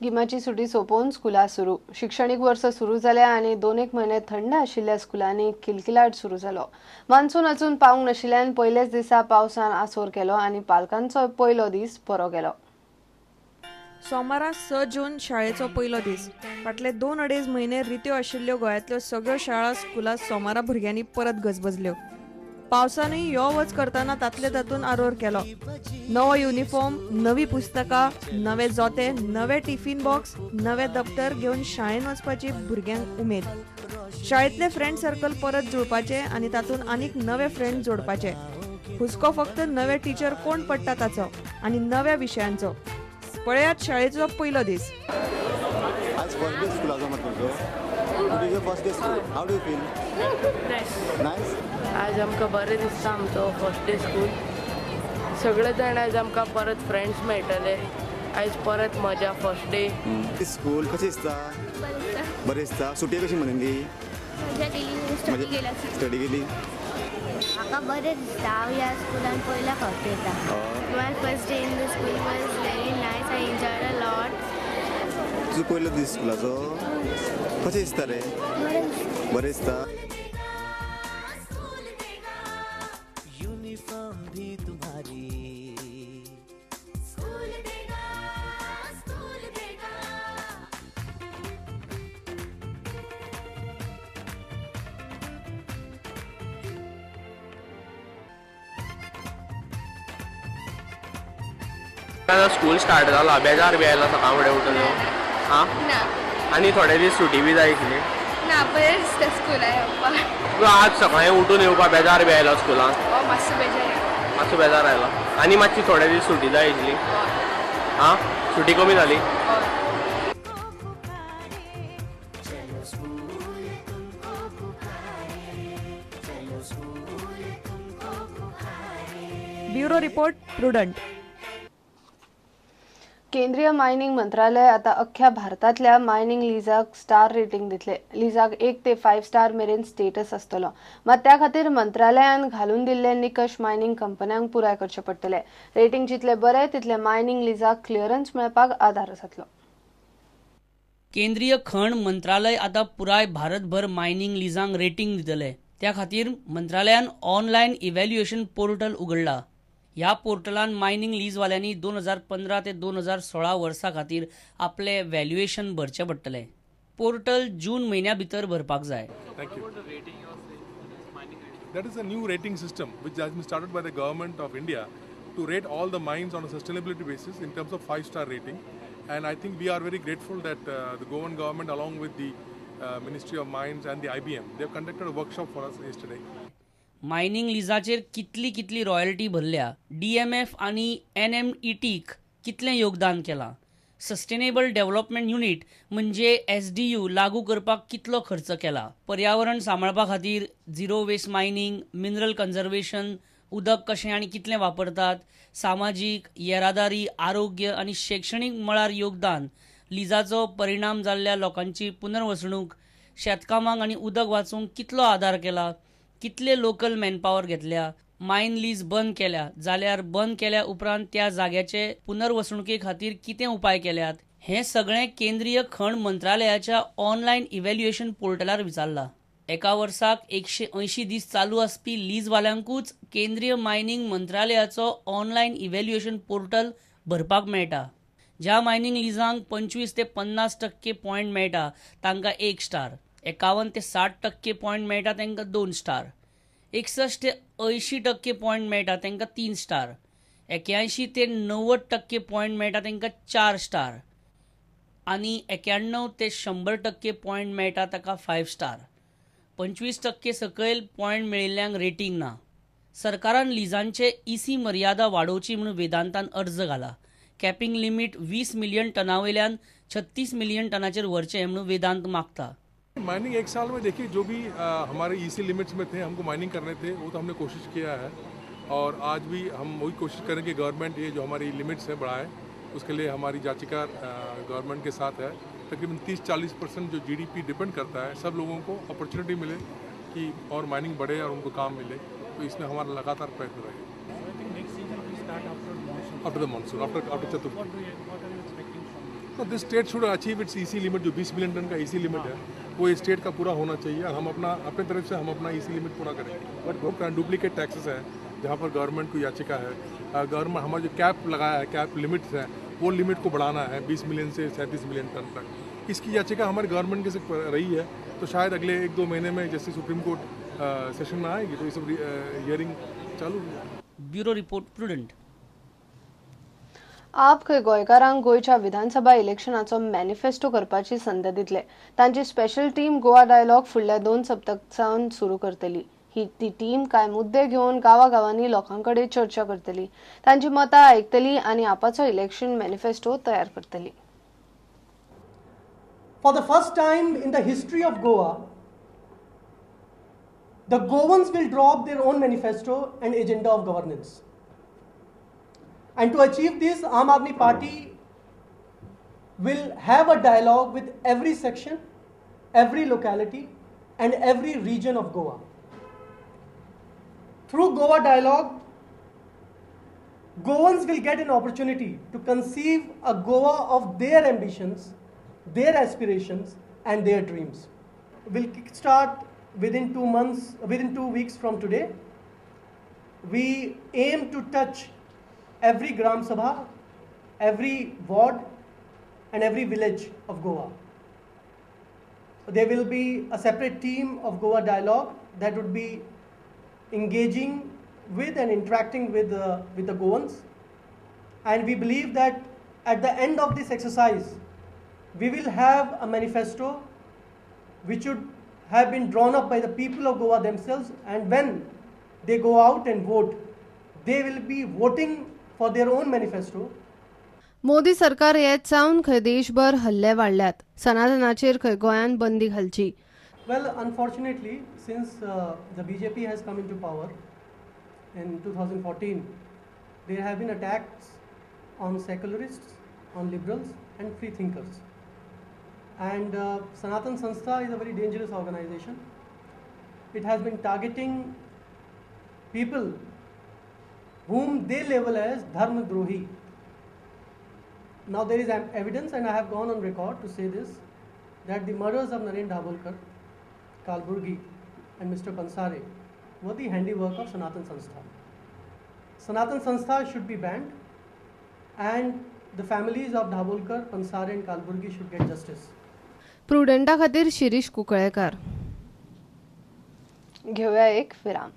गिमाची सुटी सोंपोवन स्कुलां सुरू. शिक्षणीक वर्स सुरू जालें आनी 2-1 म्हयने थंड आशिल्ल्या स्कुलांनी किलकिलाट सुरू जालो. मान्सून अजून पावंक नाशिल्ल्यान पयल्याच दिसा पावसान आसोर केलो आनी पालकांचो पयलो दीस बरो गेलो. सोमारा 6 जून शाळेचो पयलो दीस. फाटले 2-2.5 म्हयने रित्यो आशिल्ल्यो गोंयांतल्यो सगळ्यो शाळा स्कुलां सोमारा भुरग्यांनी परत गजबजल्यो. पावसानूय यो वच करतना तातले तातून आरोर केलो. नवो युनिफॉर्म, नवी पुस्तकां, नवे जोते, नवे टिफिन बॉक्स, नवे दप्तर घेवन शाळेन वचपाची भुरग्यांक उमेद. शाळेंतले फ्रेंड सर्कल परत जुळपाचे आनी तातूंत आनीक नवे फ्रेंड जोडपाचे. हुस्को फक्त नवे टिचर कोण पडटा ताचो आनी नव्या विशयांचो. पळयात शाळेचो पयलो दीस. आज फर्स्ट डे स्कुलाचो मत तुमचो. It is your first day school. How do you feel? Nice. Nice. आज आमकां बरें दिसता आमचो फर्स्ट डे स्कूल. सगळे जाण आज आमकां परत फ्रेंड्स मेळटले. आयज परत मजा फर्स्ट डे. स्कूल कशें दिसता? बरें दिसता. सुटी कशी मनयली? मजा केली, स्टडी केला. स्टडी केली. म्हाका बरें दिसता. हांव ह्या स्कुलान पयल्या फावटी येता. My first day in the school was very nice. I enjoyed a lot. तुजो पयलो दीस स्कुलाचो कशें दिसता रे? बरें दिसता. स्कूल स्टार्ट जाला, बेजार बी आयला सकाळ फुडें उठून. आं आनी थोडे दीस सुटी बी जाय आशिल्ली. ना, बरें दिसता स्कुलाक येवपाक. तुका आज सकाळीं उठून येवपाक बेजार बी आयला स्कुलान? मातसो बेजार आयला. मातसो बेजार आयला. आनी मातशी थोडे दीस सुटी जाय आशिल्ली. आं, सुटी कमी जाली. Bureau report, Prudent. केंद्रीय मायनिंग मंत्रालय आता अख्ख्या भारतातल्या मायनिंग लिजाक स्टार रेटिंग दितले. लिजाक 1 ते 5 स्टार मेरेन स्टेटस आसतलो. मात त्या खातीर मंत्रालयान घालून दिल्ले निकश मायनिंग कंपन्यांक पुराय करचे पडटले. रेटिंग जितले बरे तितले मायनिंग लिजाक क्लियरन्स मेळपाक आधार जातलो. केंद्रीय खण मंत्रालय आता पुराय भारतभर मायनिंग लिजांक रेटिंग दितले. त्या खातीर मंत्रालयान ऑनलायन इव्हॅल्युएशन पोर्टल उगडला. ह्या पोर्टलान मायनिंग लीजवाल्यांनी 2015 ते 2016 वर्सा खातीर आपले व्हॅल्युएशन भरचें पडटलें. पोर्टल जून म्हयन्या भितर भरपाक जाय. Thank you. That is a new rating system which has been started by the government of India to rate all the mines on a sustainability basis in terms of 5-star rating. And I think we are very grateful that the Goan government along with the Ministry of Mines and the IBM, they have conducted a workshop for us yesterday. Mining लिजाचेर कितली कितली royalty भरल्या, DMF आनी NMETक कितलें योगदान केलां, sustainable development unit म्हणजे SDU लागू करपाक कितलो खर्च केला, पर्यावरण सांबाळपा खातीर zero waste mining, mineral conservation, उदक कशें आनी कितलें वापरतात, सामाजीक, येरादारी, आरोग्य आनी शैक्षणीक मळार योगदान, लिजाचो परिणाम जाल्ल्या लोकांची पुनर्वसणूक, शेतकामांक आनी उदक वाचूंक कितलो आदार केला, कितले लोकल मॅनपावर घेतल्या, मायन लीज बंद केल्या जाल्यार बंद केल्या उपरांत त्या जाग्याचे पुनर्वसणुके खातीर कितें उपाय केल्यात, हें सगळें केंद्रीय खण मंत्रालयाच्या ऑनलायन इव्हॅल्युएशन पोर्टलार विचारलां. एका वर्साक 180 दीस चालू आसपी लीजवाल्यांकूच केंद्रीय मायनिंग मंत्रालयाचो ऑनलायन इव्हॅल्युएशन पोर्टल भरपाक मेळटा. ज्या मायनिंग लिजांक 25 ते 50% पॉयंट मेळटा तांकां 1 स्टार, 51 ते 60% पॉयंट मेळटा तांकां 2 स्टार, 61 ते 80% पॉयंट मेळटा तांकां 3 स्टार, 81 ते 90% पॉयंट मेळटा तांकां 4 स्टार आनी 91 ते 100% पॉयंट मेळटा ताका 5 स्टार. 25% सकयल पॉयंट मेळिल्ल्यांक रेटींग ना. सरकारान लिजांचे इसी मर्यादा वाडोवची म्हणून वेदांतान अर्ज घाला. कॅपिंग लिमीट 20 मिलियन टनावयल्यान 36 मिलियन टनाचेर व्हरचें म्हणून वेदांत मागता. माइनिंग एक साल में देखिए जो भी हमारे ईसी लिमिट्स में थे हमको माइनिंग करने थे वो तो हमने कोशिश किया है और आज भी हम वही कोशिश करेंगे गवर्नमेंट ये जो हमारी लिमिट्स है बढ़ाए, उसके लिए हमारी याचिका गवर्नमेंट के साथ है। तकरीबन 30-40% जो जीडीपी डिपेंड करता है, सब लोगों को अपॉर्चुनिटी मिले कि और माइनिंग बढ़े और उनको काम मिले, तो इसमें हमारा लगातार प्रयत्न रहे। After the monsoon, after Chaturthi. तो this state should achieve its EC limit, जो 20 मिलियन टन का ईसी लिमिट है वो स्टेट का पूरा होना चाहिए और हम अपना अपने तरफ से हम अपना ईसी लिमिट पूरा करेंगे। बट डुप्लीकेट टैक्सेस है जहाँ पर गवर्नमेंट को याचिका है, गवर्नमेंट हमारा जो कैप लगाया है, कैप लिमिट्स है, वो लिमिट को बढ़ाना है 20 मिलियन से 37 मिलियन टन तक। इसकी याचिका हमारे गवर्नमेंट के से रही है, तो शायद अगले 1-2 महीने में जैसे सुप्रीम कोर्ट सेशन में आएगी तो ये सब हियरिंग चालू होगी। Bureau report, Prudent. आप खंय गोंयकारांक गोंयच्या विधानसभा इलेक्शनाचो मॅनिफेस्टो करपाची संद दितले। तांची स्पेशल टीम गोवा डायलॉग फुडल्या 2 सप्तक सावन सुरू करतली। ही ती टीम कांय मुद्दे घेवन गांवागांवांनी लोकां कडेन चर्चा करतली, तांची मतां आयकतली आनी आपाचो इलेक्शन मॅनिफेस्टो तयार करतली। For the first time in the history of Goa, the Goans will draw up their own manifesto and agenda of governance. And to achieve this, Aam Aadmi Party will have a dialogue with every section, every locality and every region of Goa. Through Goa Dialogue, Goans will get an opportunity to conceive a Goa of their ambitions, their aspirations and their dreams. We'll kickstart within 2 months, within 2 weeks from today. We aim to touch every Gram Sabha, every ward and every village of Goa. There will be a separate team of Goa Dialogue that would be engaging with and interacting with the Goans, and we believe that at the end of this exercise we will have a manifesto which should have been drawn up by the people of Goa themselves, and when they go out and vote, they will be voting for their own manifesto. Modi सरकार येत सावन खंय देशभर हल्ले वाडल्यात, सनातनाचेर खंय गोंयांत बंदी घालची। Well, unfortunately, since the BJP has come into power in 2014, there have been attacks on secularists, on liberals and free thinkers. And Sanatan Sanstha is a very dangerous organization. It has been targeting people whom they label as dharma drohi. Now there is evidence, and I have gone on record to say this, that the murders of Narendra Dabholkar, Kalburgi and Mr. Pansare were the handiwork of Sanatan Sanstha. Sanatan Sanstha should be banned and the families of Dabholkar, Pansare and Kalburgi should get justice. प्रुडंटा खातीर शिरीष कुंकळेकर. घेऊया एक विराम.